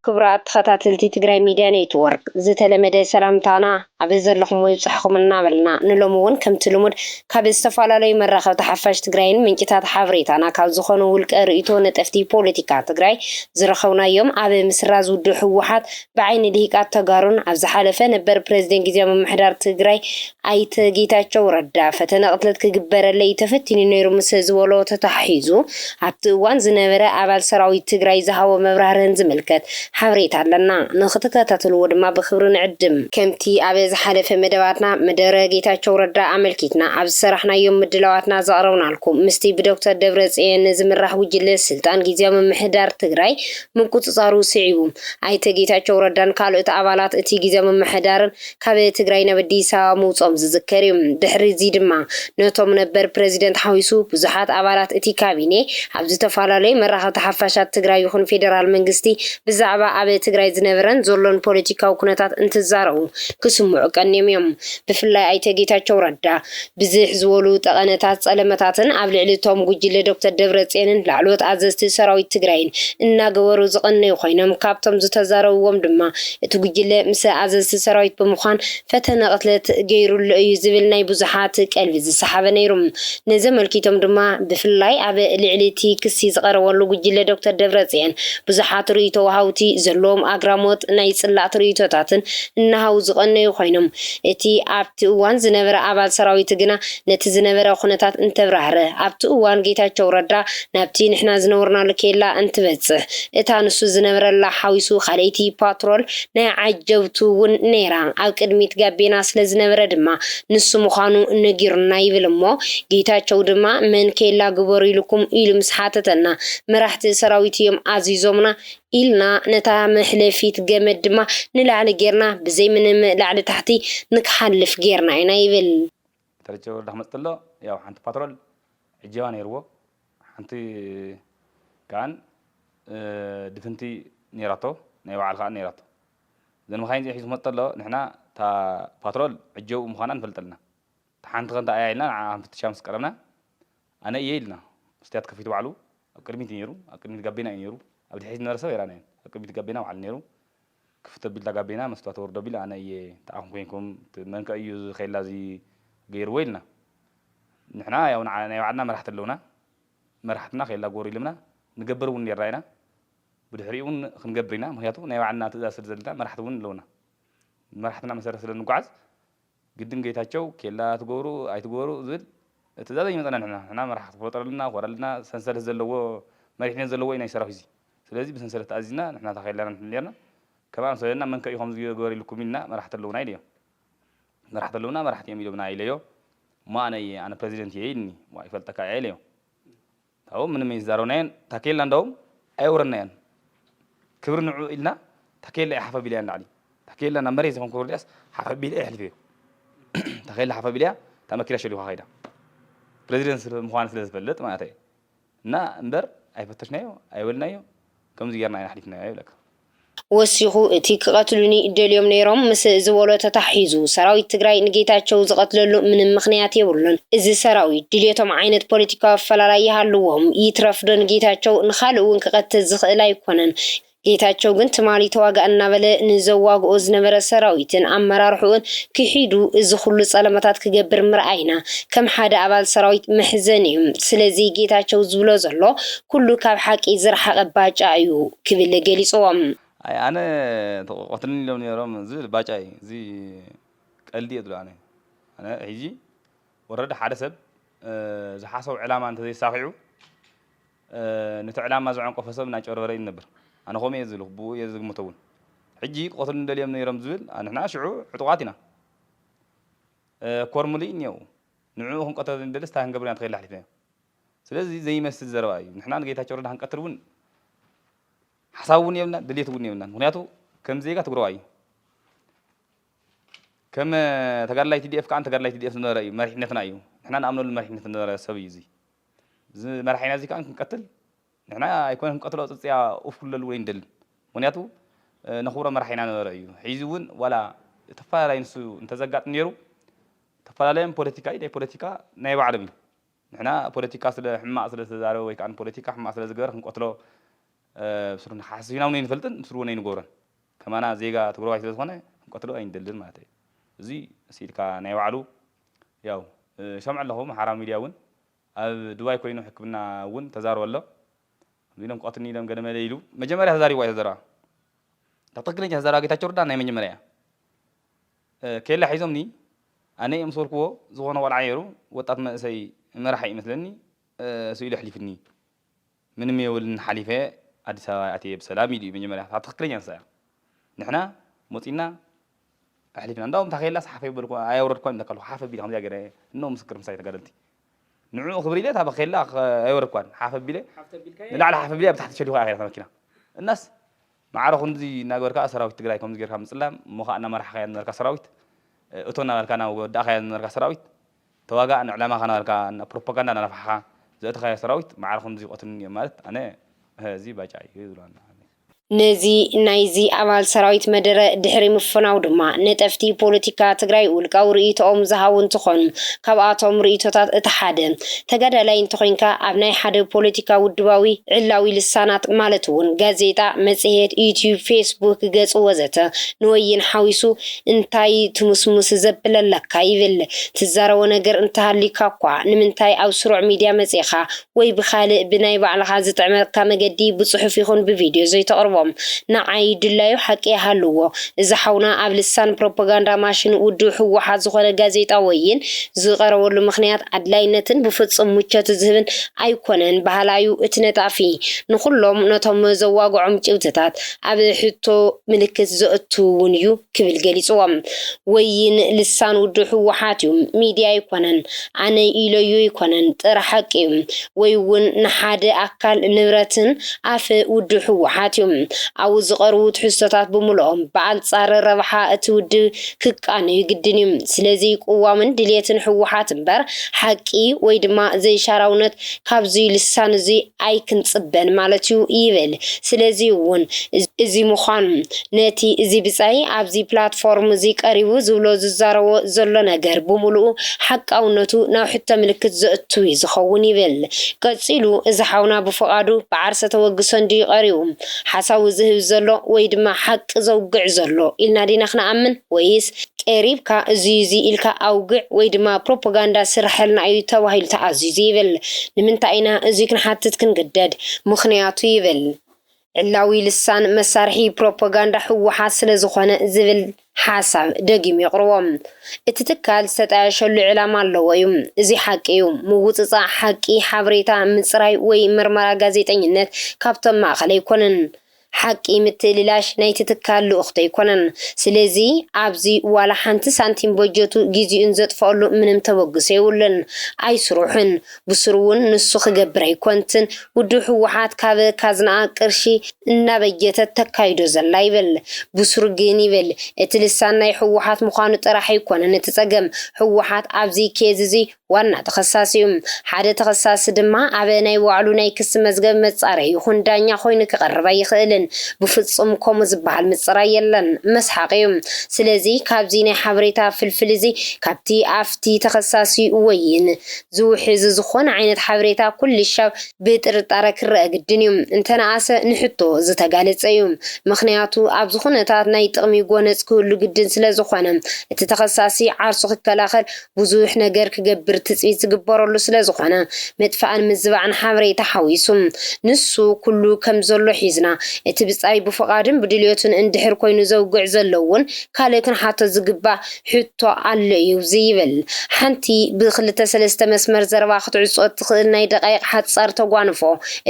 ክቡራት ተኸታተልቲ ትግራይ ሚድያ ኔትወርክ፣ ዝተለመደ ሰላምታና ኣብ ዘለኹሞ ይብጻሕኹም እናበልና፣ ንሎሚ እውን ከምቲ ልሙድ ካብ ዝተፈላለዩ መራኸብቲ ሓፋሽ ትግራይን ምንጭታት ሓበሬታና ካብ ዝኾኑ ውልቀ ርእይቶ ነጠፍቲ ፖለቲካ ትግራይ ዝረኸብናዮም፣ ኣብ ምስራዝ ውድብ ህወሓት ብዓይኒ ልሂቃት ተጋሩን ኣብ ዝሓለፈ ነበር ፕሬዝደንት ግዝያዊ ምምሕዳር ትግራይ ኣይተ ጌታቸው ረዳ ፈተነ ቅትለት ክግበረለይ ተፈቲኑ ነይሩ ምስ ዝበሎ ተታሒዙ፣ ኣብቲ እዋን ዝነበረ ኣባል ሰራዊት ትግራይ ዝሃቦ መብራህርህን ዝምልከት ሓበሬታ ኣለና። ንኽትከታተልዎ ድማ ብኽብሪ ንዕድም። ከምቲ ኣብ ዝሓለፈ መደባትና መደረ ጌታቸው ረዳ ኣመልኪትና ኣብ ዝሰራሕናዮም ምድላዋትና ዘቕረብናልኩም፣ ምስቲ ብዶክተር ደብረጽዮን ዝምራሕ ጉጅለ ስልጣን ግዝያዊ ምምሕዳር ትግራይ ምቁጽጻሩ ስዒቡ፣ ኣይተ ጌታቸው ረዳን ካልኦት ኣባላት እቲ ግዝያዊ ምምሕዳርን ካብ ትግራይ ናብ ኣዲስ ኣበባ ምውፅኦም ዝዝከር እዩ። ድሕሪ እዚ ድማ ነቶም ነበር ፕሬዚደንት ሓዊሱ ብዙሓት ኣባላት እቲ ካቢኔ ኣብ ዝተፈላለዩ መራኸብቲ ሓፋሻት ትግራይ ይኹን ፌደራል መንግስቲ ብዛዕባ ኣብ ትግራይ ዝነበረን ዘሎን ፖለቲካዊ ኩነታት እንትዛረቡ ክስምዑ ቀንዮም እዮም። ብፍላይ ኣይተ ጌታቸው ረዳ ብዝሕ ዝበሉ ጠቐነታት፣ ጸለመታትን ኣብ ልዕሊ እቶም ጉጅለ ዶክተር ደብረጽዮንን ላዕለዎት ኣዘዝቲ ሰራዊት ትግራይን እናገበሩ ዝቐነዩ ኮይኖም፣ ካብቶም ዝተዛረብዎም ድማ እቲ ጉጅለ ምስ ኣዘዝቲ ሰራዊት ብምዃን ፈተነ ቅትለት ገይሩሉ እዩ ዝብል ናይ ብዙሓት ቀልቢ ዝሰሓበ ነይሩ። ነዚ ኣመልኪቶም ድማ ብፍላይ ኣብ ልዕሊ እቲ ክሲ ዝቐረበሉ ጉጅለ ዶክተር ደብረጽዮን ብዙሓት ርእይቶ ወሃውቲ ዘለዎም ኣግራሞት ናይ ጽላእቲ ርእይቶታትን እናሃቡ ዝቐነዩ ኮይኖም፣ እቲ ኣብቲ እዋን ዝነበረ ኣባል ሰራዊት ግና ነቲ ዝነበረ ኩነታት እንተብራህረ፣ ኣብቲ እዋን ጌታቸው ረዳ ናብቲ ንሕና ዝነበርናሉ ኬላ እንትበጽሕ፣ እታ ንሱ ዝነበረላ ሓዊሱ ካልኣይቲ ፓትሮል ናይ ዓጀብቱ እውን ነይራ። ኣብ ቅድሚት ጋቤና ስለ ዝነበረ ድማ ንሱ ምዃኑ ነጊሩና ይብል እሞ፣ ጌታቸው ድማ መን ኬላ ግበሩ ኢልኩም ኢሉ ምስ ሓተተና፣ መራሕቲ ሰራዊት እዮም ኣዚዞምና ኢልና ነታ መሕለፊት ገመድ ድማ ንላዕሊ ጌርና ብዘይ ምንም ላዕሊ ታሕቲ ንክሓልፍ ጌርና ኢና ይብል። ጌታቸው ረዳ ክመጽእ ከሎ ያው ሓንቲ ፓትሮል ዕጀባ ነይርዎ፣ ሓንቲ ከኣን ድፍንቲ ነይራቶ፣ ናይ በዓል ከኣ ነይራቶ። እዘን መኻይን እዚኣ ሒዙ ክመጽእ ከሎ ንሕና እታ ፓትሮል ዕጀብኡ ምዃና ንፈልጥ ኣለና። እታ ሓንቲ ከ እንታይ እያ ኢልና ንዓ ክንፍትሻ ምስ ቀረብና፣ ኣነ እየ ኢልና፣ መስትያት ከፊቱ ባዕሉ ኣብ ቅድሚት እዩ ነይሩ፣ ኣብ ቅድሚት ጋቤና እዩ ነይሩ። ኣብ ድሕሪት ዝነበረ ሰብ ኣይረኣናዮን። ኣብ ቅድሚት ጋቤና ባዕሉ ነይሩ። ክፍት ኣቢልታ ጋቤና፣ መስትዋት ወርድ ኣቢሉ፣ ኣነ እየ፣ እንታይ ኢኹም ኮይንኩም፣ እቲ መን ከ እዩ እዚ ኬላ እዚ ገይርዎ ኢልና። ንሕና ያው ንዓ-፣ ናይ ባዕልና መራሕቲ ኣለውና። መራሕትና ኬላ ግበሩ ኢሎምና፣ ንገብር እውን ነርና ኢና። ብድሕሪኡ እውን ክንገብር ኢና። ምኽንያቱ ናይ ባዕልና ትእዛዝ ስለ ዘለና መራሕቲ እውን ኣለውና። መራሕትና መሰረት ስለ እንጓዓዝ፣ ግድን ጌታቸው ኬላ ትገብሩ ኣይትግበሩ ዝብል ትእዛዝ ኣይመጸና። ንሕና፣ ንሕና መራሕቲ ክፈጥረልና፣ ክወራልና፣ ሰንሰለት ዘለዎ፣ መሪሕነት ዘለዎ እዩ ናይ ሰራዊት እዚ። ስለዚ ብሰንሰለት ተኣዚዝና ንሕና እታ ኬላና ንሕሉ ነርና። ከምኣ ምስ በለና መን ከ እዩ ከምዚ ግበር ኢልኩም ኢልና መራሕቲ ኣለውና ኢለዮ። መራሕቲ ኣለውና፣ መራሕቲ እዮም ኢሎምና ኢለዮ። እሞ ኣነ እየ፣ ኣነ ፕረዚደንት እየ ኢልኒ። ዋ ይፈልጠካ እየ ኢለዮ። ካብኡ ምንም ኣይዛረብናዮን። ታኬላ እንደውም ኣየውረድናዮን። ክብሪ ንዑ ኢልና ታኬላ እየ ሓፍ ኣቢለያ ንላዕሊ። ታኬላ ናብ መሬት ዘይኮንኩ ወርድያስ ሓፍ ኣቢለ እየ ኣሕሊፈዮ። ታኬላ ሓፍ ኣቢለያ እታ መኪና ሸሊኻ ከይዳ። ፕረዚደንት ስለ ምዃኑ ስለ ዝፈልጥ ማለት እየ። እና እምበር ኣይፈተሽናዮ፣ ኣይበልናዮ፣ ከምዚ ጌርና ኢና ኣሕሊፍናዮ ይብለካ። ወሲኹ፣ እቲ ክቐትሉኒ ደልዮም ነይሮም ምስ ዝበሎ ተታሒዙ፣ ሰራዊት ትግራይ ንጌታቸው ዝቐትለሉ ምንም ምኽንያት የብሉን። እዚ ሰራዊት ድልየቶም ዓይነት ፖለቲካዊ ኣፈላላይ ይሃልዎም፣ ይትረፍ ዶ ንጌታቸው ንኻልእ እውን ክቐትል ዝኽእል ኣይኮነን። ጌታቸው ግን ትማሊ ተዋጋእ እናበለ ንዘዋግኦ ዝነበረ ሰራዊትን ኣመራርሕኡን ክሒዱ እዚ ኩሉ ጸለመታት ክገብር ምርኣይና ከም ሓደ ኣባል ሰራዊት መሕዘኒ እዩ። ስለዚ ጌታቸው ዝብሎ ዘሎ ኩሉ ካብ ሓቂ ዝረሓቐ ባጫ እዩ ክብል ገሊጽዎም። ኣይ፣ ኣነ ተቆ-፣ ቆትልኒ ኢሎም ነይሮም ዝብል ባጫ እዩ። እዚ ቀልዲ እየ ዝብሎ ኣነ። ኣነ ሕጂ ወረደ ሓደ ሰብ፣ እ፣ ዝሓሰቦ ዕላማ እንተዘይሳኺዑ፣ እ፣ ነቲ ዕላማ ዘዐንቀፎ ሰብ እናጨርበረ እዩ ዝነብር። ኣነ ከምኡ እየ ዝብል፣ ብኡ እየ ዝግምቶ እውን። ሕጂ ክቐትሉኒ ደልዮም ነይሮም ዝብል፣ ኣ-፣ ንሕና ሽዑ ዕጡቓት ኢና። እ፣ ኮር ሙሉእ እዩ እኒአው። ንዕኡ ክንቀትሎ ንደልስ እንታይ ክንገብር ኢና ተኸይልና ኣሕሊፍናዮ። ስለዚ ዘይመስል ዘረባ እዩ። ንሕና ንጌታቸው ረዳ ክንቀትል እውን ሓሳብ እውን የብልና፣ ድሌት እውን የብልና። ምኽንያቱ ከም ዜጋ ትግራዋይ እዩ። ከም ተጋዳላይ ቲ ዲ ኤፍ ከዓ ተጋዳላይ ቲ ዲ ኤፍ ዝነበረ እዩ፣ መሪሕነትና እዩ። ንሕና ንኣምነሉ መሪሕነት ዝነበረ ሰብ እዩ እዚ። እዚ መራሒና እዚ ከዓ ክንቀትል፣ ንሕና ኣይኮነ ክንቀትሎ፣ ፅፅያ ኡፍ ክብለሉ እውን ኣይንደልን። ምኽንያቱ፣ እ፣ ነኽብሮ መራሒና ነበረ እዩ። ሕዚ እውን ዋላ ተፈላለዩ ንሱ እንተዘጋጥም ነይሩ፣ ተፈላለዮም ፖለቲካ እዩ፣ ናይ ፖለቲካ ናይ ባዕሎም እዩ። ንሕና ፖለቲካ ስለ ሕማቕ ስለ ዝተዛረበ ወይ ከዓ ንፖለቲካ ሕማቕ ስለ ዝገበረ ክንቀትሎ ብስሩ ንሓስብ ኢና እውን ኣይንፈልጥን፣ ብስሩ እውን ኣይንገብሮን። ከማና ዜጋ ትግራዋይ ስለ ዝኾነ ክንቀትሎ ኣይንደልን ማለት እዩ። እዚ ስኢልካ ናይ ባዕሉ ያው፣ እ፣ ይሰምዕ ኣለኹ ማሕበራዊ ሚድያ እውን ኣብ ዱባይ ኮይኑ ሕክምና እውን ተዛርበ ኣሎ። ኢሎም ቀትኒ ኢሎም ገለ መለ ኢሉ መጀመርያ ተዛሪቡ እዩ ተዘረባ። እታ ትኽክለኛ ተዛረባ ጌታቸው ረዳ ናይ መጀመርያ እያ። እ፣ ኬላ ሒዞምኒ ኣነ እዮም ዝወልክዎ ዝኾነ ቆልዓ ነይሩ ወጣት መንእሰይ መራሒ ይመስለኒ፣ እ፣ ስኢሉ ኣሕሊፍኒ። ምንም የብልን ሓሊፈ ኣዲስ ኣበባ ኣትየ ብሰላም ኢሉ እዩ መጀመርያ። እታ ትኽክለኛ ንሳ እያ። ንሕና መፂና ኣሕሊፍና። እንዳውም ታኼላስ ሓፈ ይበልኩ ኣየውረድኳን ኢለካ ኣለኹ። ሓፈ ቢለ ከምዚኣ ገይረ እኖ ምስክር ምሳይ ተጋደልቲ። ንዕኡ ክብር ኢለ እታ በኼላ ከ-፣ ኣየውረድኳን። ሓፈ ቢለ ሓፍ ተቢልካዮ? ንላዕሊ ሓፈ ቢለ ኣብ ታሕቲ ሸሊኹ እያ ከይዳ እታ መኪና። እናስ ማዕረ ከምዚ እናገበርካ ሰራዊት ትግራይ ከምዚ ጌርካ ምፅላም እሞ ከዓ እናመራሕካዮ ዝነበርካ ሰራዊት፣ እቶ እናበልካ ናብ ወዳእካዮ ዝነበርካ ሰራዊት፣ ተዋጋእ ንዕላማኻ እናበልካ እና ፕሮፓጋንዳ እናነፋሕኻ ዘእተኻዮ ሰራዊት ማዕረ ከምዚ ይቐትሉኒ እዮም ማለት ኣነ እዚ ባጫ እዩ ዝብለና። ነዚ ናይዚ ኣባል ሰራዊት መደረ ድሕሪ ምፍናው ድማ ነጠፍቲ ፖለቲካ ትግራይ ውልቃዊ ርእይቶኦም ዝሃቡ እንትኾኑ፣ ካብኣቶም ርእይቶታት እቲ ሓደ፣ ተጋዳላይ እንተኾይንካ ኣብ ናይ ሓደ ፖለቲካ ውድባዊ ዕላዊ ልሳናት ማለት እውን ጋዜጣ፣ መጽሔት፣ ዩትዩብ፣ ፌስቡክ ገጽ ወዘተ ንወይን ሓዊሱ እንታይ ትሙስሙስ ዘብለለካ ይብል። ትዛረቦ ነገር እንተሃልዩካ እኳ ንምንታይ ኣብ ስሩዕ ሚድያ መጺእኻ ወይ ብኻልእ ብናይ ባዕልኻ ዝጥዕመካ መገዲ ብጽሑፍ ይኹን ብቪድዮ ዘይተቕርቦ? ንዓይ ድላዩ ሓቂ ይሃልዎ፣ እዚ ሓውና ኣብ ልሳን ፕሮፓጋንዳ ማሽን ውድብ ህወሓት ዝኾነ ጋዜጣ ወይን ዝቐረበሉ ምኽንያት ኣድላይነትን ብፍጹም ምቾት ዝህብን ኣይኮነን በሃላዩ እቲ ነጣፊ። ንኹሎም ነቶም ዘዋግዖም ጭብትታት ኣብ ሕቶ ምልክት ዘእቱ እውን እዩ ክብል ገሊፅዎም። ወይን ልሳን ውድብ ህወሓት እዩ፣ ሚድያ ኣይኮነን፣ ኣነ ኢለዮ ኣይኮነን፣ ጥረ ሓቂ እዩ። ወይ እውን ንሓደ ኣካል ንብረትን ኣፈ ውድብ ህወሓት እዩ። ኣብኡ ዝቐርቡ ትሕዝቶታት ብምልኦም ብኣንፃር ረብሓ እቲ ውድብ ክቃነዩ ግድን እዩ። ስለዚ ቅዋምን ድልየትን ህወሓት እምበር ሓቂ ወይ ድማ ዘይሻራውነት ካብዚ ልሳን እዚ ኣይክንፅበን ማለት እዩ ይብል። ስለዚ እውን እዚ ምዃኑ ነቲ እዚ ብጻይ ኣብዚ ፕላትፎርም እዚ ቀሪቡ ዝብሎ ዝዛረቦ ዘሎ ነገር ብምሉኡ ሓቃውነቱ ናብ ሕቶ ምልክት ዘእቱ እዩ ዝኸውን ይብል። ቀጺሉ እዚ ሓውና ብፍቓዱ ብዓርሰ ተወግሶ እንድዩ ቀሪቡ ሓሳቡ ዝህብ ዘሎ ወይ ድማ ሓቂ ዘውግዕ ዘሎ ኢልና ዲና ክንኣምን ወይስ ቀሪብካ እዚ እዚ ኢልካ ኣውግዕ ወይ ድማ ፕሮፓጋንዳ ስርሐልና እዩ ተባሂሉ ተኣዚዙ ይብል። ንምንታይ ኢና እዚ ክንሓትት ክንግደድ? ምኽንያቱ ይብል። ዕላዊ ልሳን መሳርሒ ፕሮፓጋንዳ ህወሓት ስለዝኾነ ዝብል ሓሳብ ደጊሙ የቕርቦ። እቲ ትካል ዝተጣየሸሉ ዕላማ ኣለዎ እዩ። እዚ ሓቂ እዩ። ምውፅፃእ ሓቂ፣ ሓበሬታ ምፅራይ ወይ ምርመራ ጋዜጠኝነት ካብቶም ማእኸል ኣይኮነን። ሓቂ ምትእልላሽ ናይቲ ትካል ልኡኽቲ ኣይኮነን። ስለዚ ኣብዚ ዋላ ሓንቲ ሳንቲም በጀቱ ግዚኡን ዘጥፈኣሉ ምንም ተበግሶ የብሉን። ኣይስርሑን። ብስሩ እውን ንሱ ክገብር ኣይኮንትን። ውድብ ህወሓት ካብ ካዝናኣ ቅርሺ እናበጀተት ተካይዶ ዘላ ይብል። ብስሩ ግን ይብል እቲ ልሳን ናይ ህወሓት ምዃኑ ጥራሕ ኣይኮነን እቲ ፀገም። ህወሓት ኣብዚ ኬዝ እዚ ዋና ተኸሳሲ እዩ። ሓደ ተኸሳሲ ድማ ኣብ ናይ ባዕሉ ናይ ክሲ መዝገብ መጻረዪ ይኹን ዳኛ ኮይኑ ክቐርብ ኣይኽእልን። ብፍጹም ከምኡ ዝበሃል ምጽራይ የለን። መስሓቕ እዩ። ስለዚ ካብዚ ናይ ሓበሬታ ፍልፍል እዚ ካብቲ ኣብቲ ተኸሳሲ ወይን ዝውሕዝ ዝኾነ ዓይነት ሓበሬታ ኩልሻብ ብጥርጣረ ክረኣ ግድን እዩ። እንተነኣሰ ንሕቶ ዝተጋለጸ እዩ። ምኽንያቱ ኣብዚ ኩነታት ናይ ጥቕሚ ጎነጽ ክህሉ ግድን ስለዝኾነ እቲ ተኸሳሲ ዓርሱ ክከላኸል ብዙሕ ነገር ክገብር ትፅቢት ዝግበረሉ ስለዝኾነ ምጥፋእን ምዝባዕን ሓበሬታ ሓዊሱ ንሱ ኩሉ ከም ዘሎ ሒዝና እቲ ብጻይ ብፍቓዱን ብድልየቱን እንድሕር ኮይኑ ዘውግዕ ዘሎ እውን ካልእ ክንሓቶ ዝግባእ ሕቶ ኣሎ እዩ ዝይብል ሓንቲ ብክልተ ሰለስተ መስመር ዘረባ ክትዕጾ እትኽእል ናይ ደቃይቕ ሓጻር ተጓንፎ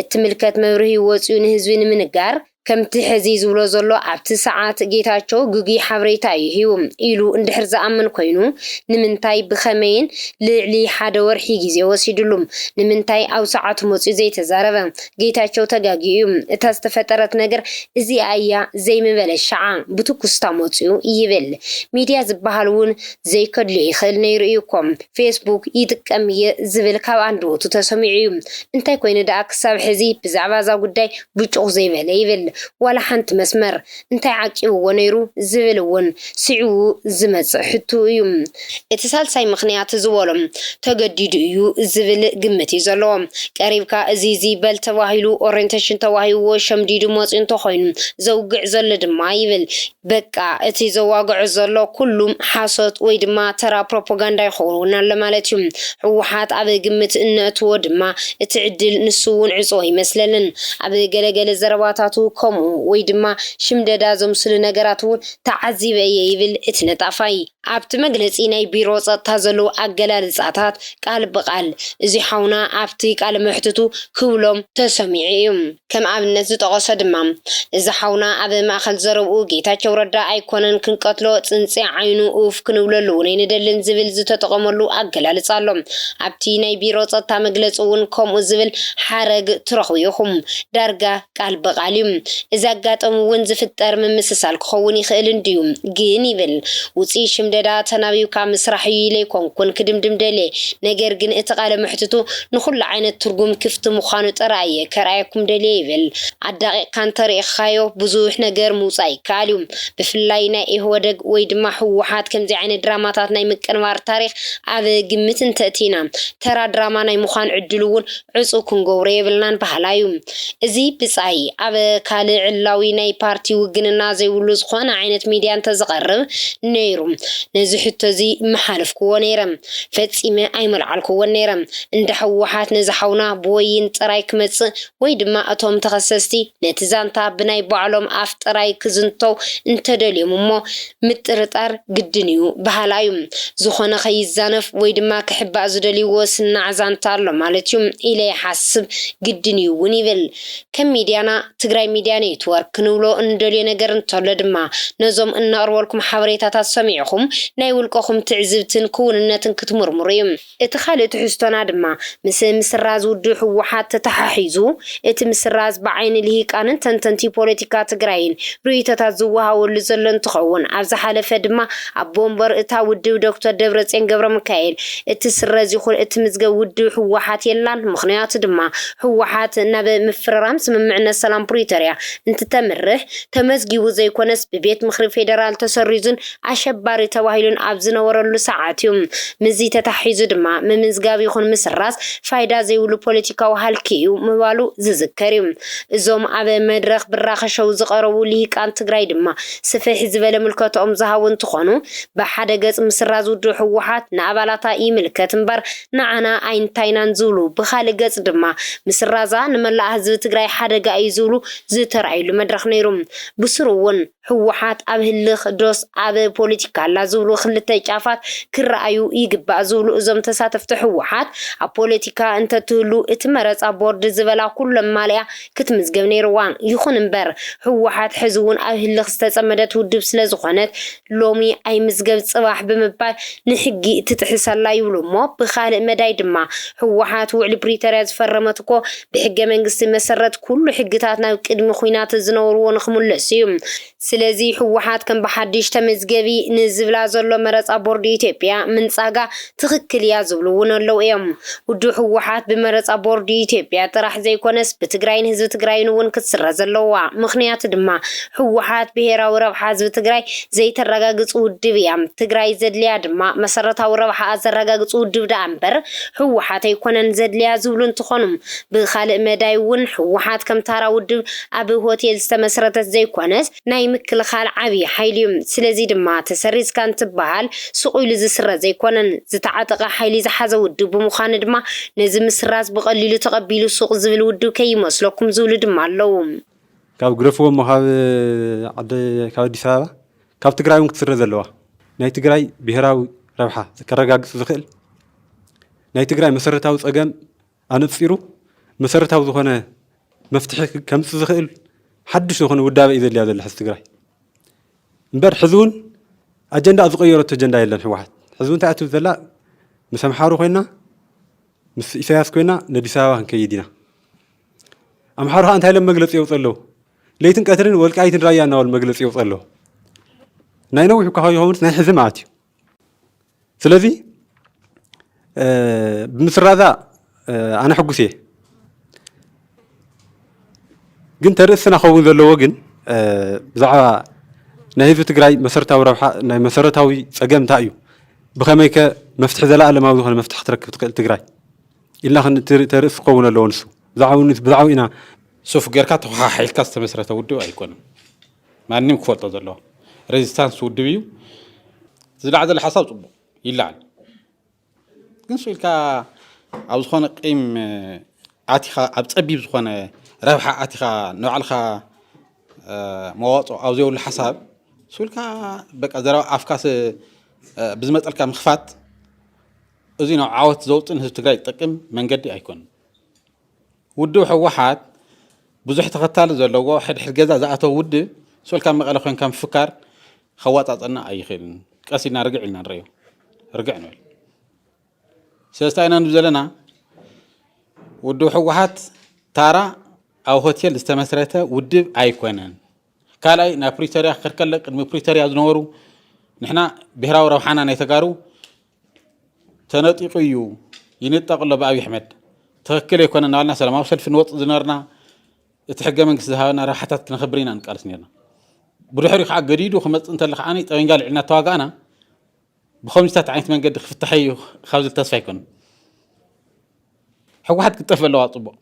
እትምልከት መብርሂ ወጺኡ ንህዝቢ ንምንጋር ከምቲ ሕዚ ዝብሎ ዘሎ ኣብቲ ሰዓት ጌታቸው ግጉይ ሓበሬታ እዩ ሂቡ ኢሉ እንድሕር ዝኣምን ኮይኑ ንምንታይ ብኸመይን ልዕሊ ሓደ ወርሒ ግዜ ወሲድሉ ንምንታይ ኣብ ሰዓቱ መፂኡ ዘይተዛረበ ጌታቸው ተጋጊኡ እዩ እታ ዝተፈጠረት ነገር እዚኣ እያ ዘይምበለ ሸዓ ብትኩስታ መፂኡ ይብል ሚድያ ዝበሃል እውን ዘይከድልዮ ይኽእል ነይሩ እዩ እኮ ፌስቡክ ይጥቀም እየ ዝብል ካብ ኣንደበቱ ተሰሚዑ እዩ እንታይ ኮይኑ ደኣ ክሳብ ሕዚ ብዛዕባ እዛ ጉዳይ ብጩቕ ዘይበለ ይብል ዋላ ሓንቲ መስመር እንታይ ዓቂብዎ ነይሩ ዝብል እውን ስዒቡ ዝመጽእ ሕቶ እዩ። እቲ ሳልሳይ ምኽንያት ዝበሎም ተገዲዱ እዩ ዝብል ግምት እዩ ዘለዎ። ቀሪብካ እዚ እዚ በል ተባሂሉ ኦሪንቴሽን ተዋሂብዎ ሸምዲዱ መፂኡ እንተኾይኑ ዘውግዕ ዘሎ ድማ ይብል። በቃ እቲ ዘዋግዖ ዘሎ ኩሉም ሓሶት ወይ ድማ ተራ ፕሮፓጋንዳ ይኸውን ኣሎ ማለት እዩ። ህወሓት ኣብ ግምት እነእትዎ ድማ እቲ ዕድል ንሱ እውን ዕፅዎ ይመስለንን። ኣብ ገለገለ ዘረባታቱ ከምኡ ወይ ድማ ሽምደዳ ዘምስሉ ነገራት እውን ተዓዚበ እየ ይብል እቲ ነጣፋይ። ኣብቲ መግለፂ ናይ ቢሮ ፀጥታ ዘለዉ ኣገላልፃታት ቃል ብቃል እዚ ሓውና ኣብቲ ቃለ መሕትቱ ክብሎም ተሰሚዑ እዩ። ከም ኣብነት ዝጠቐሶ ድማ፣ እዚ ሓውና ኣብ ማእኸል ዘረብኡ ጌታቸው ረዳ ኣይኮነን ክንቀትሎ ፅንፂ ዓይኑ ኡፍ ክንብለሉ እውን ኣይንደልን ዝብል ዝተጠቐመሉ ኣገላልፃ ኣሎ። ኣብቲ ናይ ቢሮ ፀጥታ መግለፂ እውን ከምኡ ዝብል ሓረግ ትረኽቡ ኢኹም። ዳርጋ ቃል ብቃል እዩ። እዚ ኣጋጣሚ እውን ዝፍጠር ምምስሳል ክኸውን ይኽእል እንድዩ። ግን ይብል፣ ውፅኢት ሽምደዳ ተናቢብካ ምስራሕ እዩ ኢለ ኣይኮንኩን ክድምድም ደልየ። ነገር ግን እቲ ቃለ መሕትቱ ንኹሉ ዓይነት ትርጉም ክፍቲ ምዃኑ ጥራይ እየ ከርኣየኩም ደልየ ይብል። ኣዳቂቕካ እንተሪኢኻዮ ብዙሕ ነገር ምውፃእ ይከኣል እዩ። ብፍላይ ናይ ኢህወደግ ወይ ድማ ህወሓት ከምዚ ዓይነት ድራማታት ናይ ምቅንባር ታሪክ ኣብ ግምት እንተእቲና፣ ተራ ድራማ ናይ ምዃን ዕድሉ እውን ዕፁው ክንገብሮ የብልናን በሃላይ እዩ። እዚ ብጻይ ኣብ ካልእ ዕላዊ ናይ ፓርቲ ውግንና ዘይብሉ ዝኾነ ዓይነት ሚድያ እንተዝቐርብ ነይሩ፣ ነዚ ሕቶ እዚ ምሓለፍክዎ ነይረ። ፈጺመ ኣይመልዓልክዎን ነይረ። እንዳ ህወሓት ነዚ ሓውና ብወይን ጥራይ ክመጽእ ወይ ድማ እቶም ተኸሰስቲ ነቲ ዛንታ ብናይ ባዕሎም ኣፍ ጥራይ ክዝንተው እንተደልዮም እሞ ምጥርጣር ግድን እዩ በሃላይ እዩ። ዝኾነ ከይዛነፍ ወይ ድማ ክሕባእ ዝደልይዎ ስናዕ ዛንታ ኣሎ ማለት እዩ ኢለ ይሓስብ፣ ግድን እዩ እውን ይብል። ከም ሚድያና ትግራይ ሚድያ ኔትወርክ ክንብሎ እንደልዮ ነገር እንተሎ ድማ ነዞም እነቕርበልኩም ሓበሬታታት ሰሚዕኹም ናይ ውልቀኹም ትዕዝብትን ክውንነትን ክትምርምሩ እዩ። እቲ ካልእ ትሕዝቶና ድማ ምስ ምስራዝ ውድብ ህወሓት ተተሓሒዙ እቲ ምስራዝ ብዓይኒ ልሂቃንን ተንተንቲ ፖለቲካ ትግራይን ርእይቶታት ዝወሃበሉ ዘሎ እንትኸውን፣ ኣብ ዝሓለፈ ድማ ኣቦ ወንበር እታ ውድብ ዶክተር ደብረፅዮን ገብረሚካኤል እቲ ስረዝ ይኹን እቲ ምዝገብ ውድብ ህወሓት የላን፣ ምኽንያቱ ድማ ህወሓት ናብ ምፍርራም ስምምዕነት ሰላም ፕሪቶርያ እንትተምርሕ ተመዝጊቡ ዘይኮነስ ብቤት ምኽሪ ፌደራል ተሰሪዙን ኣሸባሪ ተባሂሉን ኣብ ዝነበረሉ ሰዓት እዩ። ምስዚ ተታሒዙ ድማ ምምዝጋብ ይኹን ምስራዝ ፋይዳ ዘይብሉ ፖለቲካዊ ሃልኪ እዩ ምባሉ ዝዝከር እዩ። እዞም ኣብ መድረኽ ብራኸ ሸው ዝቐረቡ ልሂቃን ትግራይ ድማ ስፍሕ ዝበለ ምልከትኦም ዝሃቡ እንትኾኑ፣ ብሓደ ገፅ ምስራዝ ውድብ ህወሓት ንኣባላታ ይምልከት እምበር ንዓና ኣይንታይናን ዝብሉ፣ ብኻልእ ገፅ ድማ ምስራዛ ንመላእ ህዝቢ ትግራይ ሓደጋ እዩ ዝብሉ ዝተራእዩሉ መድረኽ ነይሩ። ብስሩ እውን ህወሓት ኣብ ህልኽ ዶስ ኣብ ፖለቲካ ኣላ ዝብሉ ክልተ ጫፋት ክረኣዩ ይግባእ ዝብሉ እዞም ተሳተፍቲ ህወሓት፣ ኣብ ፖለቲካ እንተትህሉ እቲ መረፃ ቦርድ ዝበላ ኩሎም ማልያ ክትምዝገብ ነይርዋ። ይኹን እምበር ህወሓት ሕዚ እውን ኣብ ህልኽ ዝተፀመደት ውድብ ስለዝኾነት ሎሚ ኣይምዝገብ ፅባሕ ብምባል ንሕጊ ትጥሕስ ኣላ ይብሉ እሞ ብኻልእ መዳይ ድማ ህወሓት ውዕሊ ፕሪቶርያ ዝፈረመት እኮ ብሕገ መንግስቲ መሰረት ኩሉ ሕግታት ናብ ቅድሚ ኹናት ዝነበርዎ ንክምለሱ እዩ። ስለዚ ህወሓት ከም ብሓድሽ ተመዝገቢ ንዝብላ ዘሎ መረፃ ቦርድ ኢትዮጵያ ምንፃጋ ትኽክል እያ ዝብሉ እውን ኣለዉ እዮም። ውድብ ህወሓት ብመረፃ ቦርድ ኢትዮጵያ ጥራሕ ዘይኮነስ ብትግራይን ህዝቢ ትግራይን እውን ክትስረዝ ኣለዋ። ምኽንያቱ ድማ ህወሓት ብሄራዊ ረብሓ ህዝቢ ትግራይ ዘይተረጋግፅ ውድብ እያ። ትግራይ ዘድልያ ድማ መሰረታዊ ረብሓኣ ዘረጋግፅ ውድብ ደኣ እምበር ህወሓት ኣይኮነን ዘድልያ ዝብሉ እንትኾኑ፣ ብኻልእ መዳይ እውን ህወሓት ከም ታራ ውድብ ኣብ ሆቴል ዝተመስረተት ዘይኮነስ ናይ ምክልኻል ዓብዪ ሓይሊ እዩ። ስለዚ ድማ ተሰሪዝካ እንትበሃል ስቕ ኢሉ ዝስረዝ ኣይኮነን። ዝተዓጠቐ ሓይሊ ዝሓዘ ውድብ ብምዃኑ ድማ ነዚ ምስራዝ ብቐሊሉ ተቐቢሉ ሱቕ ዝብል ውድብ ከይመስለኩም ዝብሉ ድማ ኣለዉ። ካብ ግደፍዎ እሞ ካብ ዓዲ፣ ካብ ኣዲስ ኣበባ፣ ካብ ትግራይ እውን ክትስረዝ ኣለዋ። ናይ ትግራይ ብሄራዊ ረብሓ ከረጋግፅ ዝኽእል፣ ናይ ትግራይ መሰረታዊ ፀገም ኣነፂሩ መሰረታዊ ዝኾነ መፍትሒ ከምፅእ ዝኽእል ሓድሽ ዝኾነ ውዳበ እዩ ዘድልያ ዘሎ ሕዚ ትግራይ። እምበር ሕዚ እውን ኣጀንዳ ዝቐየረቶ ኣጀንዳ የለን ህወሓት። ሕዚ እውን እንታይ እያ ትብል ዘላ? ምስ ኣምሓሩ ኮይና፣ ምስ ኢሳያስ ኮይና ንኣዲስ ኣበባ ክንከይድ ኢና። ኣምሓሩ ከዓ እንታይ ኢሎም መግለፂ የውፅኡ ኣለዉ? ለይትን ቀትርን ወልቃይትን ራያ እናበሉ መግለፂ የውፅኡ ኣለዉ። ናይ ነዊሕ እኳ ከይኸውን ናይ ሕዚ ማለት እዩ። ስለዚ፣ እ፣ ብምስራዛ፣ እ፣ ኣነ ሕጉስ እየ። ግን ተርእስና ክኸውን ዘለዎ ግን ብዛዕባ ናይ ህዝቢ ትግራይ መሰረታዊ ረብሓ ናይ መሰረታዊ ፀገም እንታይ እዩ? ብኸመይከ መፍትሒ ዘለኣለማዊ ዝኾነ መፍትሒ ክትረክብ ትኽእል ትግራይ ኢልና ተርእስ ክኸውን ኣለዎ። ንሱ ብዛዕባኡ ኢና ሱፍ ጌርካ ተኸሓሒልካ ዝተመስረተ ውድብ ኣይኮነን። ማንም ክፈልጦ ዘለዎ ሬዚስታንስ ውድብ እዩ። ዝለዓል ዘሎ ሓሳብ ፅቡቅ ይለዓል። ግን ስኢልካ ኣብ ዝኾነ ቂም ኣቲኻ ኣብ ፀቢብ ዝኾነ ረብሓ ኣቲኻ ንባዕልኻ መዋፅኦ ኣብ ዘይብሉ ሓሳብ ስኢልካ በቃ ዘረባ ኣፍካስ ብዝመፀልካ ምኽፋት እዚ ናብ ዓወት ዘውፅእ ንህዝቢ ትግራይ ዝጠቅም መንገዲ ኣይኮነን። ውድብ ህወሓት ብዙሕ ተኸታሊ ዘለዎ ሕድሕድ ገዛ ዝኣተወ ውድብ ስኢልካ መቐለ ኮይንካ ምፍካር ከዋፃፀና ኣይኽእልን። ቀስ ኢልና ርግዕ ኢልና ንረዮ ርግዕ ንበል። ስለዚ እንታይ ኢና ንብል ዘለና? ውድብ ህወሓት ታራ ኣብ ሆቴል ዝተመስረተ ውድብ ኣይኮነን። ካልኣይ ናብ ፕሪቶርያ ክከድ ከሎ ቅድሚ ፕሪቶርያ ዝነበሩ ንሕና ብሄራዊ ረብሓና ናይ ተጋሩ ተነጢቑ እዩ ይንጠቕ ኣሎ ብኣብይ ኣሕመድ ትኽክል ኣይኮነ እናበልና ሰላማዊ ሰልፊ ንወፅእ ዝነበርና እቲ ሕገ መንግስቲ ዝሃበና ረብሓታት ክነኽብር ኢና ንቃለስ ነርና። ብድሕሪኡ ከዓ ገዲዱ ክመፅእ እንተለ ከዓ ጠበንጃ ልዕልና ተዋጋእና ብኸምዚታት ዓይነት መንገዲ ክፍታሐ እዩ ካብ ዝብል ተስፋ ኣይኮነን። ህወሓት ክትጠፍእ ኣለዋ። ፅቡቅ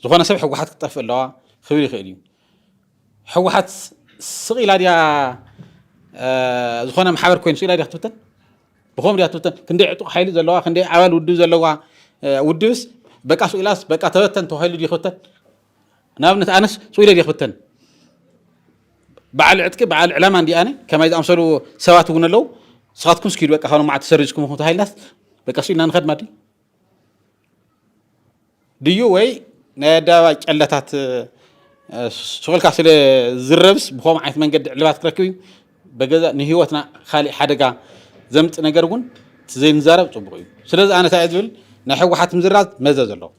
ዝኾነ ሰብ ህወሓት ክትጠፍእ ኣለዋ ክብል ይኽእል እዩ። ህወሓት ስቕ ኢላ ድያ ዝኾነ ማሕበር ኮይኑ ስቕ ኢላ ድያ ክትብተን? ብኸም ድያ ትብተን? ክንደይ ዕጡቕ ሓይሊ ዘለዋ ክንደይ ኣባል ውድብ ዘለዋ ውድብስ በቃ ስቕ ኢላስ በቃ ተበተን ተባሂሉ ድዩ ክብተን? ንኣብነት ኣነስ ስቕ ኢለ ድየ ክብተን? በዓል ዕጥቂ በዓል ዕላማ እንዲኣነ ከማይ ዝኣምሰሉ ሰባት እውን ኣለዉ። ንስኻትኩም ስኪዱ በቃ ካብ መዓት ተሰሪዝኩም ተባሂልናስ በቃ ስቕ ኢልና ንኸድ ማዲ ድዩ ወይ ናይ ኣደባባይ ጨለታት ስቑልካ ስለ ዝረብስ ብኸም ዓይነት መንገዲ ዕልባት ክረክብ እዩ። በገዛ ንህይወትና ካሊእ ሓደጋ ዘምፅ ነገር እውን ዘይንዛረብ ፅቡቅ እዩ። ስለዚ ኣነ እንታይ ዝብል ናይ ህወሓት ምዝራዝ መዘዝ ኣለዎ።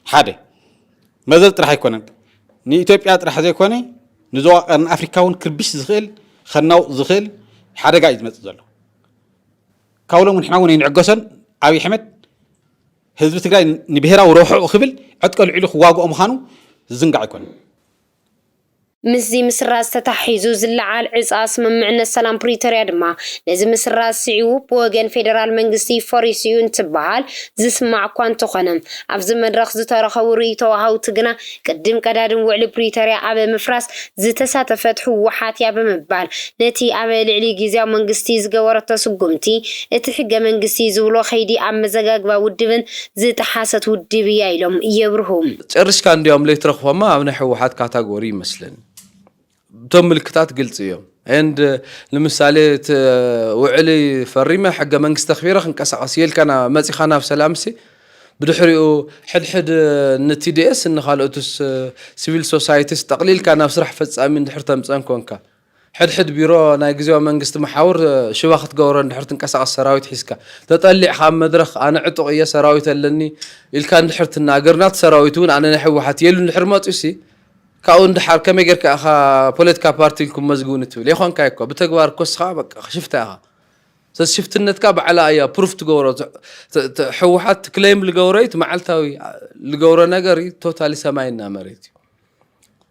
ሓደ መዘዝ ጥራሕ ኣይኮነን ንኢትዮጵያ ጥራሕ ዘይኮነ ንዞባ ቀርኒ ኣፍሪካ እውን ክርብሽ ዝኽእል ከናውፅ ዝኽእል ሓደጋ እዩ ዝመፅእ ዘሎ። ካብ ሎም ንሕና እውን ኣይንዕገሶን። ኣብይ ኣሕመድ ህዝቢ ትግራይ ንብሄራዊ ረብሕኡ ክብል ዕጥቀ ልዕሉ ክዋግኦ ምዃኑ ዝዝንጋዕ ኣይኮነን። ምስዚ ምስራዝ ተታሒዙ ዝለዓል ዕፃ ስምምዕነት ሰላም ፕሪቶርያ ድማ ነዚ ምስራዝ ስዒቡ ብወገን ፌደራል መንግስቲ ፈሪሱ እዩ እንትበሃል ዝስማዕ እኳ እንተኾነ ኣብዚ መድረኽ ዝተረኸቡ ርእይቶ ወሃብቲ ግና ቅድም ቀዳድም ውዕሊ ፕሪቶርያ ኣብ ምፍራስ ዝተሳተፈት ህወሓት እያ ብምባል ነቲ ኣብ ልዕሊ ግዝያዊ መንግስቲ ዝገበረቶ ስጉምቲ እቲ ሕገ መንግስቲ ዝብሎ ከይዲ ኣመዘጋግባ ውድብን ዝጠሓሰት ውድብ እያ ኢሎም የብርሁ። ጨርሽካ እንዲያውም ለይትረኽቦማ ኣብ ናይ ህወሓት ካታጎሪ ይመስለኒ። እቶም ምልክታት ግልፂ እዮም። And ንምሳሌ እቲ ውዕሊ ፈሪመ ሕገ መንግስቲ ኣኽቢረ ክንቀሳቐስ እየ ኢልካ መፂኻ ናብ ሰላምሲ ብድሕሪኡ ሕድሕድ ን TDS ንኻልኦትስ civil societies ጠቕሊልካ ናብ ስራሕ ፈፃሚ እንድሕር ተምፀን ኮንካ ሕድሕድ ቢሮ ናይ ግዜያዊ መንግስቲ መሓውር ሽባ ክትገብሮ እንድሕር ትንቀሳቐስ ሰራዊት ሒዝካ ተጠሊዕኻ ኣብ መድረኽ ኣነ ዕጡቕ እየ ሰራዊት ኣለኒ ኢልካ እንድሕር ትናገር ናቲ ሰራዊት እውን ኣነ ናይ ህወሓት እየ ኢሉ እንድሕር መፅዩሲ ካብኡ እንድሓር ከመይ ጌርካ ኢኻ ፖለቲካ ፓርቲ ኢልኩም መዝግቡኒ ትብል የኾንካ እኮ ብተግባር እኮ እስኻ በቃ ሽፍታ ኢኻ ስለዚ ሽፍትነትካ ባዕላ እያ ፕሩፍ ትገብሮ ህወሓት ክሌም ልገብሮ እዩ እቲ መዓልታዊ ልገብሮ ነገር እዩ ቶታሊ ሰማይና መሬት እዩ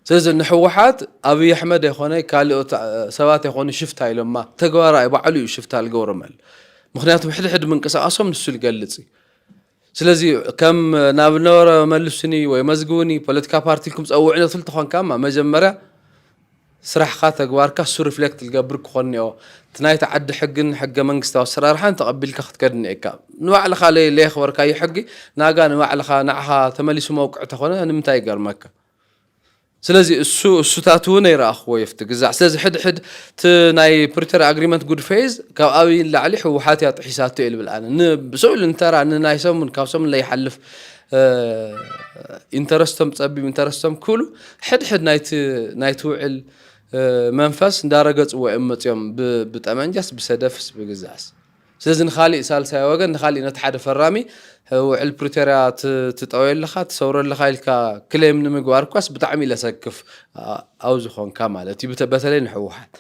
ስለዚ ንህወሓት ኣብይ ኣሕመድ ኣይኮነ ካልኦት ሰባት ኣይኮኑ ሽፍታ ኢሎማ ተግባራይ ባዕሉ እዩ ሽፍታ ልገብሮም ኣሎ ምክንያቱ ሕድሕድ ምንቅስቃሶም ንሱ ልገልፅ እዩ ስለዚ ከም ናብ ነበረ መልሱኒ ወይ መዝግቡኒ ፖለቲካ ፓርቲ ኢልኩም ፀውዑ ነትል ተኾንካ እማ መጀመርያ ስራሕኻ ተግባርካ እሱ ሪፍሌክት ልገብር ክኾን እኒኦ እቲ ናይቲ ዓዲ ሕግን ሕገ መንግስታዊ ኣሰራርሓን ተቐቢልካ ክትከድ እኒኤካ ንባዕልኻ ለየኽበርካዮ ሕጊ ናጋ ንባዕልኻ ንዓኻ ተመሊሱ መውቅዕ ተኾነ ንምንታይ ይገርመካ ስለዚ እሱ እሱታት እውን ኣይረኣኽዎ የፍቲ ግዛዕ ስለዚ ሕድሕድ እቲ ናይ ፕሪቶርያ ኣግሪመንት ጉድ ፌዝ ካብ ኣብይ ንላዕሊ ህወሓት እያ ጥሒሳቶ እየ ልብል ኣነ ንስኡል እንተራ ንናይ ሰሙን ካብ ሰሙን ለይሓልፍ ኢንተረስቶም ፀቢብ ኢንተረስቶም ክብሉ ሕድሕድ ናይቲ ውዕል መንፈስ እንዳረገፅዎ እዮም መፅኦም ብጠመንጃስ ብሰደፍስ ብግዛዕስ ስለዚ ንኻሊእ ሳልሳይ ወገን ንኻሊእ ነቲ ሓደ ፈራሚ ውዕል ፕሪቶርያ ትጠወየ ኣለኻ ትሰውሮ ኣለኻ ኢልካ ክሌም ንምግባር እኳስ ብጣዕሚ ለሰክፍ ኣብ ዝኾንካ ማለት እዩ በተለይ ንሕወሓት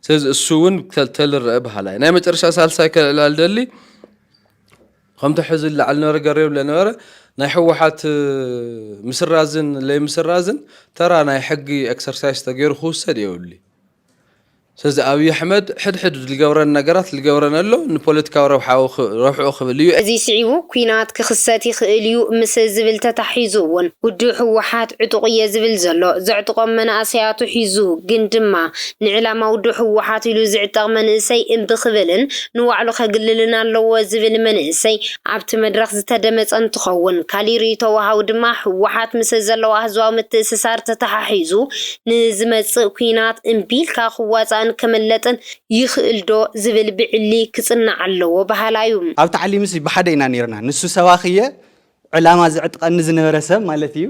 ስለዚ እሱ እውን ተልረአ በሃላይ ናይ መጨረሻ ሳልሳይ ከልዕላል ደሊ ከምቲ ሕዚ ላዕሊ ነበረ ገሬብ ለነበረ ናይ ህወሓት ምስራዝን ለይምስራዝን ተራ ናይ ሕጊ ኤክሰርሳይዝ ተገይሩ ክውሰድ የብሉ። ስለዚ ኣብይ ኣሕመድ ሕድሕድ ዝገብረን ነገራት ዝገብረን ኣሎ ንፖለቲካዊ ረብሓኡ ክ- ረብሕኡ ክብል እዩ። እዚ ስዒቡ ኲናት ክኽሰት ይኽእል እዩ ምስ ዝብል ተታሒዙ እውን ውድብ ህወሓት ዕጡቕ እየ ዝብል ዘሎ። ዘዕጥቖም መናእሰያቱ ሒዙ ግን ድማ ንዕላማ ውድብ ህወሓት ኢሉ ዝዕጠቕ መንእሰይ እምቢ ክብልን ንባዕሉ ከግልልን ኣለዎ ዝብል መንእሰይ ኣብቲ መድረኽ ዝተደመፀ እንትኸውን ካሊእ ርእይቶ ወሃቢ ድማ ህወሓት ምስ ዘለዋ ህዝባዊ ምትእስሳር ተተሓሒዙ ንዝመፅእ ኲናት እምቢ ኢልካ ክዋፃእን ክመለጥን ይኽእል ዶ ዝብል ብዕሊ ክፅናዕ ኣለዎ በሃላይ እዩ። ኣብ ተዓሊምሲ ብሓደ ኢና ነይርና። ንሱ ሰባኺየ ዕላማ ዘዕጥቀኒ ዝነበረ ሰብ ማለት እዩ።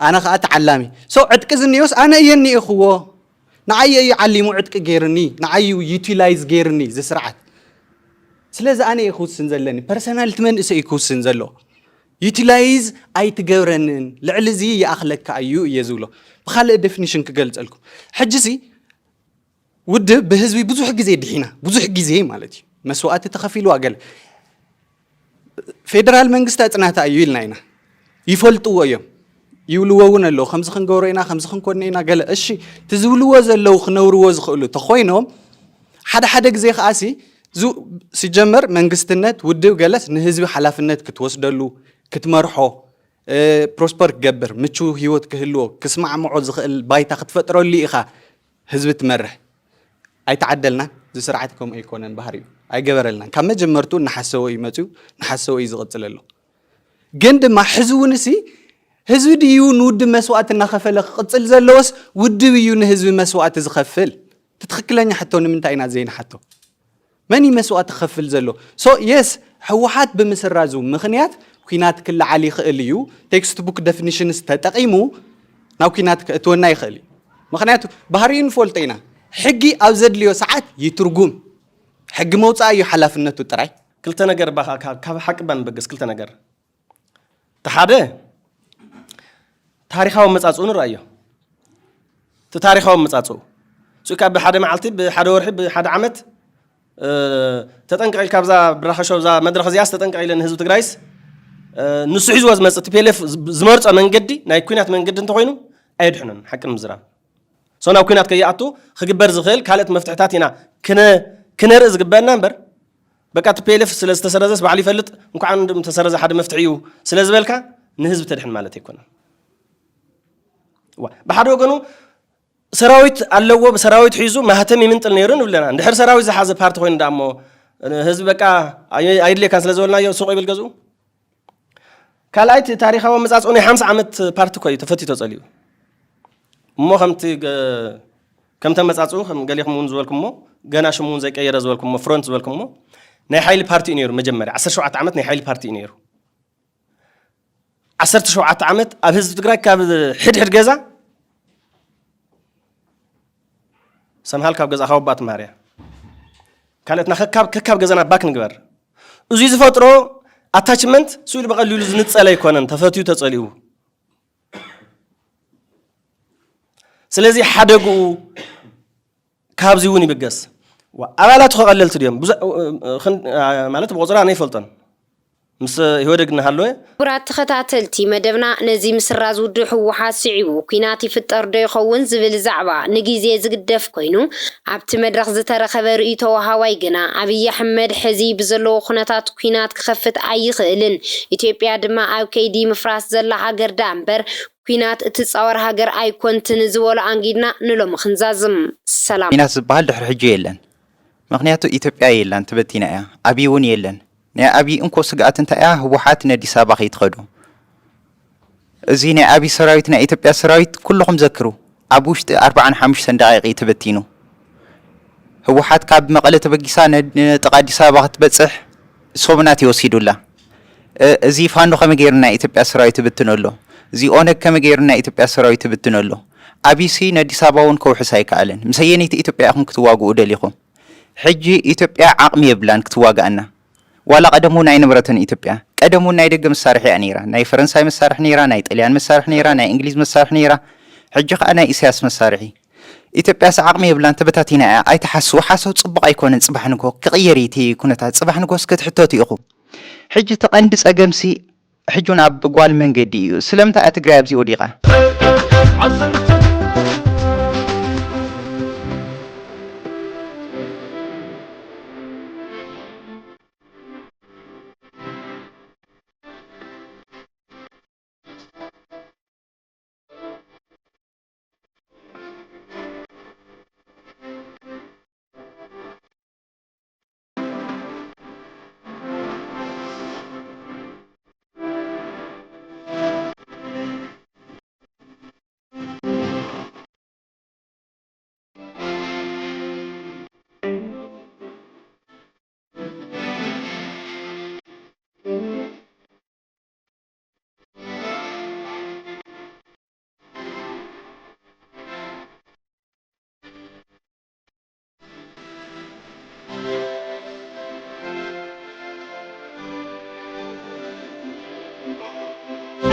ኣነ ከዓ ተዓላሚ። So ዕጥቂ ዝኒኦስ ኣነ እየ እኒኤኽዎ። ንዓይ እዩ ዓሊሙ ዕጥቂ ገይርኒ፣ ንዓይ እዩ ዩቲላይዝ ገይርኒ እዚ ስርዓት። ስለዚ ኣነ እየ ክውስን ዘለኒ፣ ፐርሰናልቲ መንእሰይ እዩ ክውስን ዘለዎ። ዩቲላይዝ ኣይትገብረንን፣ ልዕሊ እዚ ይኣኽለካ እዩ እየ ዝብሎ። ብካልእ ዴፊኒሽን ክገልፀልኩም። ሕጂሲ ውድብ ብህዝቢ ብዙሕ ግዜ ድሒና፣ ብዙሕ ግዜ ማለት እዩ መስዋእቲ ተኸፊልዋ። ገለ ፌደራል መንግስቲ ኣፅናታ እዩ ኢልና ኢና፣ ይፈልጥዎ እዮም፣ ይብልዎ እውን ኣለዉ። ከምዚ ክንገብሮ ኢና፣ ከምዚ ክንኮነ ኢና፣ ገለ እሺ፣ እቲ ዝብልዎ ዘለዉ ክነብርዎ ዝኽእሉ ተኾይኖም ሓደ ሓደ ግዜ ከኣሲ ዙ- ሲጀመር መንግስትነት ውድብ ገለስ ንህዝቢ ሓላፍነት ክትወስደሉ ክትመርሖ ፕሮስፐር ክገብር ምቹ ህይወት ክህልዎ ክስማዕምዖ ዝኽእል ባይታ ክትፈጥረሉ ኢኻ ህዝቢ ትመርሕ። ኣይተዓደልናን። እዚ ስርዓት ከምኡ ኣይኮነን ባህሪኡ፣ ኣይገበረልናን። ካብ መጀመርቱ እናሓሰወ እዩ መፅዩ፣ እናሓሰወ እዩ ዝቕፅል ኣሎ። ግን ድማ ሕዚ እውን እሲ ህዝቢ ድዩ ንውድብ መስዋእቲ እናኸፈለ ክቕፅል ዘለዎስ ውድብ እዩ ንህዝቢ መስዋእቲ ዝኸፍል? እቲ ትኽክለኛ ሕቶ ንምንታይ ኢና ዘይንሓቶ? መን እዩ መስዋእቲ ክኸፍል ዘሎ? So yes፣ ህወሓት ብምስራዙ ምኽንያት ኲናት ክለዓል ይኽእል እዩ። ቴክስት ቡክ ደፊኒሽንስ ተጠቒሙ ናብ ኲናት ከእትወና ይኽእል እዩ። ምኽንያቱ ባህሪኡ ንፈልጦ ኢና። ሕጊ ኣብ ዘድልዮ ሰዓት ይትርጉም። ሕጊ መውፃእ እዩ ሓላፍነቱ ጥራይ። ክልተ ነገር ባኻ ካብ ካብ ሓቂ እባ ንበገስ ክልተ ነገር። እቲ ሓደ ታሪኻዊ መጻጽኡ ንርኣዮ። እቲ ታሪኻዊ መጻጽኡ እሱ ካብ ብሓደ መዓልቲ ብሓደ ወርሒ ብሓደ ዓመት እ፣ ተጠንቀቕ ኢልካ ብዛ ብራኸሾ ብዛ መድረኽ እዚኣስ ተጠንቀቕ ኢለ ንህዝቢ ትግራይስ እ፣ ንሱ ሒዝዎ ዝመፅእ ቲ ፒ ኤል ኤፍ ዝመርፆ መንገዲ ናይ ኩናት መንገዲ እንተኾይኑ ኣየድሕኖን ሓቂ ንምዝራብ ሶ ናብ ኩናት ከይኣቱ ክግበር ዝኽእል ካልኦት መፍትሕታት ኢና ክነ- ክነርኢ ዝግበአና እምበር በቃ ቲ ፒ ኤል ኤፍ ስለ ዝተሰረዘስ ባዕሉ ይፈልጥ እንኳዕ እንድም ተሰረዘ ሓደ መፍትሒ እዩ ስለ ዝበልካ ንህዝቢ ተድሕን ማለት ኣይኮነን ዋ፣ ብሓደ ወገኑ ሰራዊት ኣለዎ ብሰራዊት ሒዙ ማህተም ይምንጥል ነይሩ ንብለና እንድሕር ሰራዊት ዝሓዘ ፓርቲ ኮይኑ ዳ እሞ ህዝቢ በቃ ኣየ- ኣይድልየካን ስለ ዝበልናዮ ሱቕ ይብል ገዝኡ ካልኣይቲ ታሪኻዊ መጻጽኡ ናይ ሓምሳ ዓመት ፓርቲ እኮ እዩ ተፈትዩ ተጸሊኡ እሞ ከምቲ ገ- ከምተ መጻጽኡ ከም ገሌኹም እውን ዝበልኩሞ ገና ሽሙ እውን ዘይቀየረ ዝበልኩሞ ፍሮንት ዝበልኩሞ ናይ ሓይሊ ፓርቲ እዩ ነይሩ መጀመርያ ዓሰርተ ሸውዓተ ዓመት ናይ ሓይሊ ፓርቲ እዩ ነይሩ ዓሰርተ ሸውዓተ ዓመት ኣብ ህዝቢ ትግራይ ካብ ሕድሕድ ገዛ ሰምሃል ካብ ገዛኻ ወባእ ትማርያ ካልኦትና ከካብ ከካብ ገዛና ባክ ንግበር እዙይ ዝፈጥሮ ኣታችመንት ስኢሉ ብቐሊሉ ዝንፀል ኣይኮነን ተፈትዩ ተፀሊኡ ስለዚ ሓደግኡ ካብዚ እውን ይብገስ ኣባላቱ ከቐለልቲ ድዮም ማለት ብቆፅራ ኣነ ይፈልጦን ምስ ኢህወደግ እናሃለወ ክቡራት ተኸታተልቲ መደብና ነዚ ምስራዝ ውድብ ህወሓት ስዒቡ ኲናት ይፍጠር ዶ ይኸውን ዝብል ዛዕባ ንጊዜ ዝግደፍ ኮይኑ ኣብቲ መድረኽ ዝተረኸበ ርእይቶ ወሃዋይ ግና ኣብይ ኣሕመድ ሕዚ ብዘለዎ ኩነታት ኲናት ክኸፍት ኣይኽእልን ኢትዮጵያ ድማ ኣብ ከይዲ ምፍራስ ዘላ ሃገር ደኣ እምበር ኲናት እትፃወር ሃገር ኣይኮንትን ዝበሎ ኣንጊድና ንሎሚ ክንዛዝም ሰላም። ኲናት ዝበሃል ድሕሪ ሕጂ የለን። ምኽንያቱ ኢትዮጵያ የላን፣ ተበቲና እያ። ኣብይ እውን የለን። ናይ ኣብይ እንኮ ስግኣት እንታይ እያ? ህወሓት ነዲስ ኣበባ ከይትኸዱ። እዚ ናይ ኣብይ ሰራዊት ናይ ኢትዮጵያ ሰራዊት ኩልኹም ዘክሩ። ኣብ ውሽጢ ኣርባዓን ሓሙሽተን ደቂቕ እዩ ተበቲኑ። ህወሓት ካብ መቐለ ተበጊሳ ንጥቓ ኣዲስ ኣበባ ክትበፅሕ ሶብናት እዩ ወሲዱላ። እዚ ፋኖ ከመይ ገይሩ ናይ ኢትዮጵያ ሰራዊት ይብትኖ ኣሎ? እዚ ኦነግ ከመይ ገይሩ ናይ ኢትዮጵያ ሰራዊት ይብትኖ ኣሎ? ኣቢሲ ንኣዲስ ኣበባ እውን ከውሕስ ኣይከኣለን። ምስ ኣየነይቲ ኢትዮጵያ ኢኹም ክትዋግኡ ደሊኹም? ሕጂ ኢትዮጵያ ዓቕሚ የብላን ክትዋግኣና። ዋላ ቀደም እውን ኣይነበረትን ኢትዮጵያ። ቀደም እውን ናይ ደገ መሳርሒ እያ ነይራ። ናይ ፈረንሳይ መሳርሒ ነይራ፣ ናይ ጥልያን መሳርሒ ነይራ፣ ናይ እንግሊዝ መሳርሒ ነይራ። ሕጂ ከዓ ናይ ኢሳያስ መሳርሒ። ኢትዮጵያስ ዓቕሚ የብላን፣ ተበታቲና እያ። ኣይትሓስዉ፣ ሓሶት ጽቡቕ ኣይኮነን። ጽባሕ ንግሆ ክቕየር እዩ እቲ ኩነታት። ጽባሕ ንግሆስ ክትሕተቱ ኢኹም። ሕጂ እቲ ቀንዲ ጸገምሲ ሕጂ ናብ ጓል መንገዲ እዩ። ስለምንታይ እያ ትግራይ ኣብዚ ወዲቓ?